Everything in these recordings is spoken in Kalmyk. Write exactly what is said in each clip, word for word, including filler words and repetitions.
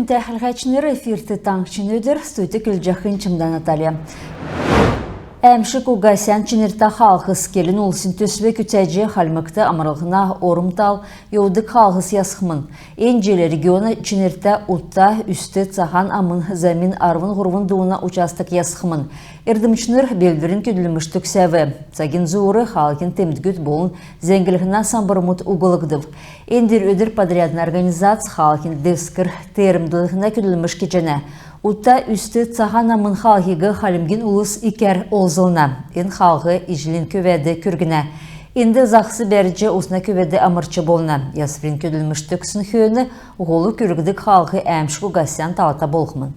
Күндтә хәләһәчнр, эфирт «Таңһчин өдр», студьд келҗәхнь Чимдә Наталья. «Әәмшг уга сән чинртә хаалһс» келн-улсин төсв күцәҗ, Хальмгт амрлһна орм тал йовдг хаалһс ясхмн. Эн җил региона чинртә Утта — Үст — Цаһан Амн замин арвн һурвн дууна участк ясхмн. Эрдмчнр белдврин көдлмш төгсәв. Цагин зуур хаалһин темдгүд болн зәңглһнә самбрмуд углгдв. Эндр өдр подрядн организац хаалһин девскр термдлһнә көдлмш кеҗәнә. Утта — Үст — Цаһан Амн хаалһиг хальмгин улс икәр олзлна. Эн хаалһ Иҗлин көвәд күргнә. Энд заһс бәрҗ, усна көвәд амрч болна. Ясврин көдлмш төгссн хөөн һол күргдг хаалһ әәмшг уга сән талта болхмн.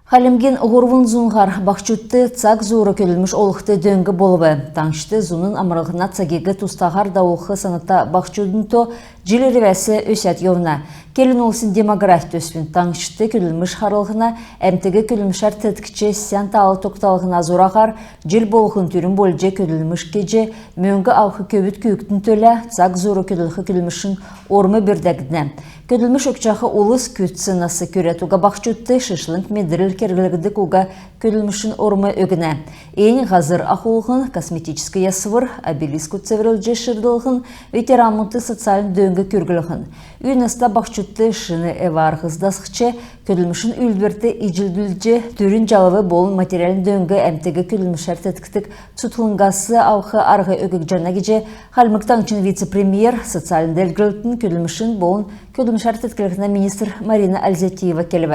Хальмгин һурвн зун һар баһчудт цаг зуур көдлмш олхд дөң болв. Таңһчд зуна амрлһна цагиг тустаһар давулх саната баһчудын то җил ирвәс өсәд йовна. Келн-улсин «Демографь» төсвин таңһчд көдлмш харлһна, әмтиг көдлмшәр теткҗ, сән тал тогталһна зураһар җил болһн түрүн болҗ көдлмш кеҗ, мөңг авх көвүд-күүкдин төлә цаг зуур көдлх көдлмшин орм бүрдәгднә. Көдлмш өгчәх улс күцц нас күрәд уга баһчудт шишлң медрл керглгдг уга көдлмшин орм өгнә. Эннь һазр ахулһн, косметическ ясвр, обелиск цеврлҗ ширдлһн, ветеранмудт социальн дөң күрглһн. Үй наста баһчудт шин эв-арһс дасхҗ, көдлмшин үүлдврт иҗлдүлҗ, түрүн җалв болн материальн дөң әмтиг көдлмшәр теткдг цутхлңгас авх арһ өггҗәнә гиҗ Хальмг Таңһчин вице-премьер, социальн делгрлтин, көдлмшин болн көдлмшәр тетклһнә министр Марина Ользятиева келв.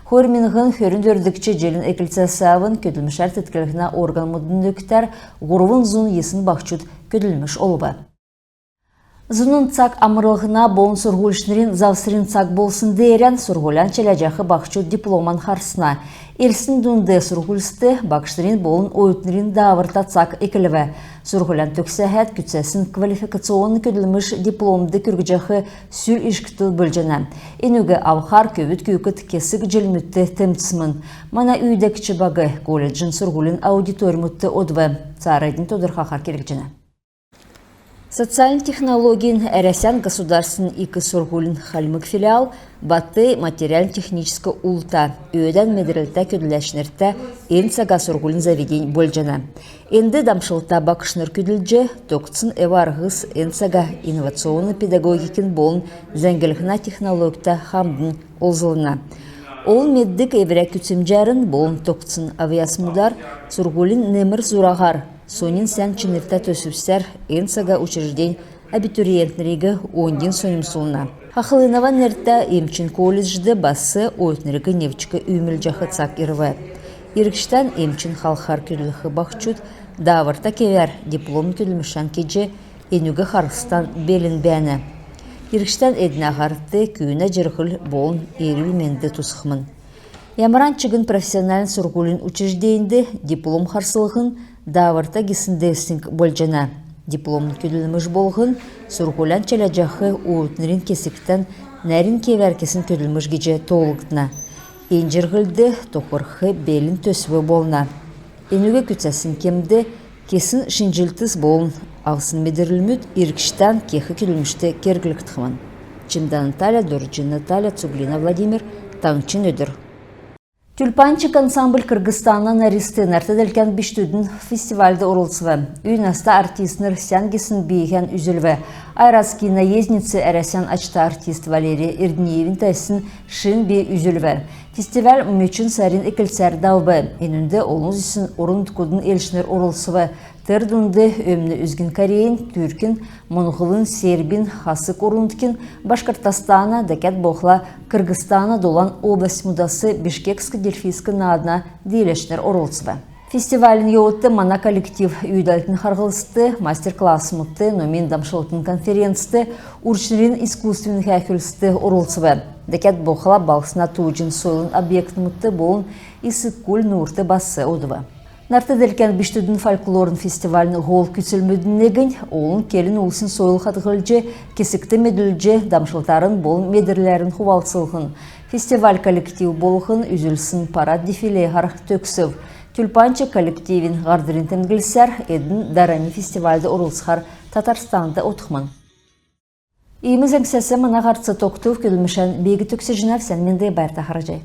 Хойр миңһн хөрн дөрвдгч җилин эклцәс авн көдлмшәр тетклһнә органмудын нөкдәр һурвн зун йисн баһчуд көдлмш олв. Зуна цаг амрлһна болн сурһульчнрин завсрин цаг болсн деерән сурһулян чиләҗәх баһчуд дипломан харсна. Элстин дунд сурһульст багшнрин болн оютнрин дааврта цаг эклв. Сурһулян төгсәһәд күцәсн квалификационн көдлмш дипломд күргҗәх сүл ишкдл болҗана. Энүг авхар көвүд-күүкд кесг җилмүдт темцсмн. Мана үүдәгч баг колледжин сурһулин аудиторьмудт одв. Цааранднь тодрхаһар келгдҗәнә. Социальн технологин Әрәсән государственн ик сурһулин Хальмг филиал Батый материальн-техническ улта, өөдән медрлтә көдләчнртә эн цага сурһулин заведень болҗана. Энд дамшлта багшнр көдлҗ, тогтсн эв-арһс эн цага инновационн педагогикин болн зәңглһнә технологта хамдан олзлна. Олн меддг эврә күцәмҗәрн болн тогтсн авъясмудар сурһулин немр зураһар, соньн сән чинртә төсвсәр эн цага учреждень абитуриентнриг оньдин соньмсулна. Хахлынова нертә эмчин колледжд бас оютнриг невчк үүмүлҗәх цаг ирв. Иргчдән эмчин халхар көдлх баһчуд дааврта кевәр дипломн көдлмшән кеҗ, энүг харсхдан белн бәәнә. Иргчдән эднә һарт күүнә җирһл болн эрүл-менд тусхмн. Ямаран чигн профессиональн сурһулин учрежденьд диплом харслһн дааврта гисн девсңг болҗана. Дипломн көдлмш болһн сурһулян чиләҗәх оютнрин кесгтән нәрн кевәр кесн көдлмш гиҗ тоолгдна. Эн җирһлд тохрх белн төсв болна. Энүг күцәсн кемд кесн шинҗллтс болн авсн медрлмүд иргчдән кех көдлмшт керглгдхмн. Чимдә Наталья, Дорҗин Наталья, Цуглина Владимир, «Таңһчин өдр». «Тюльпанчик» ансамбль Кыргызстана нарист, нарт делкән бичкдүдин фестивальд орлцв. Үй наста артистнр сән гисн бииһән үзүлв. «Ойратские наездницы» Әрәсән ачта артист Валерий Эрдниевин тәвсн шин би үзүлв. Фестиваль мөчн сарин эклцәр давв. Энүнд олн зүсн орн-нутгудын элчнр орлцв. Тер дунд Өмн үзгин Корейин, Түркин, Моңһлын, Сербин, Хасг орн-нутгин, Башкортостана, дәкәд болхла Кыргызстана долан областьмудас Бишкекск дельфийск наадна дииләчнр орлцв. Фестивалин йовудт мана коллектив үүдәлтин харһлтст, мастер-классмудт, номин дамшлтын конференцт, урчнрин искусствин һәәхүлст орлцв. Дәкәд болхла балһсна тууҗин сойлын объектмудт болн Иссык-Куль нуурт бас одв. Нарт делкән бичкдүдин фольклорн фестивалин һол күцлмүдин негнь — олн келн улсин сойл хадһлҗ, кесгт медүлҗ, дамшлтарн болн медрләрн хувалцлһн. Фестиваль коллектив болһн үзүлсн парад-дефилеһәр төгсв. «Тюльпанчик» коллективин һардврин темдглсәр, эдн дарани фестивальд орлцхар Татарстанд одхмн. Иим зәңгсәс мана һарц тогтв. Көдлмшән би төгсәҗәнәв. Сән менд, байрта харһий.